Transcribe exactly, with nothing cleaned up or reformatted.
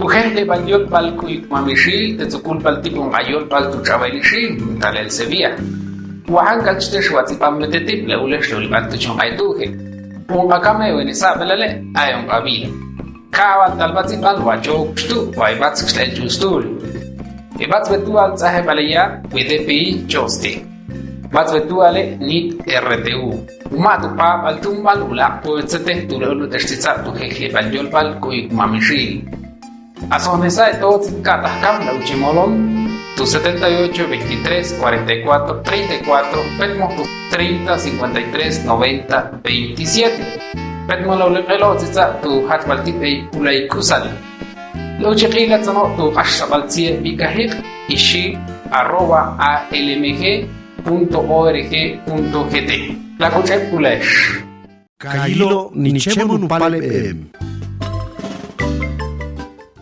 Ujejlebal yolbal k'uyuk mamixil te tzukulbal tib'unq'a yolbal tu ch'awaylixil talel Sevilla. Wajan k'al ch'tex wa tz'ib'ambeteti b'la'ulex lolib'al tu chunq'ay tu'je. B'unq'a kame wene sa'b'elale ay unq'ab'il. Ka'wal tal b'atzib'al wa ch'ook ch'tu' wa ib'atz kxt'el ch'ustuul. Ib'atz betual tz'ajeb'aleya we D P I choste. B'atz betuale nit R T U. Uma' tu pab'al tumb'al ulaq' poetsete tu la'ulut'ex tzitza' tu jejleb'al yolb'al k'uyuk mamixil. Asojnesa' e to tz'in ka'taj kam la'uchi molon tu setenta y ocho veintitrés cuarenta y cuatro treinta y cuatro petmoj tu treinta cincuenta y tres noventa veintisiete. Petmoj la'uleq'elo' tzitza' tu jachb'al tib'ey k'ulay k'usal. La'uchi q'ila tzanoq tu q'ax sab'al tzie b'ikajiq ixi arroba A L M G punto O R G punto G T. La'kuch'eb' k'ulex. Kayilo' nichemon upaleb'em.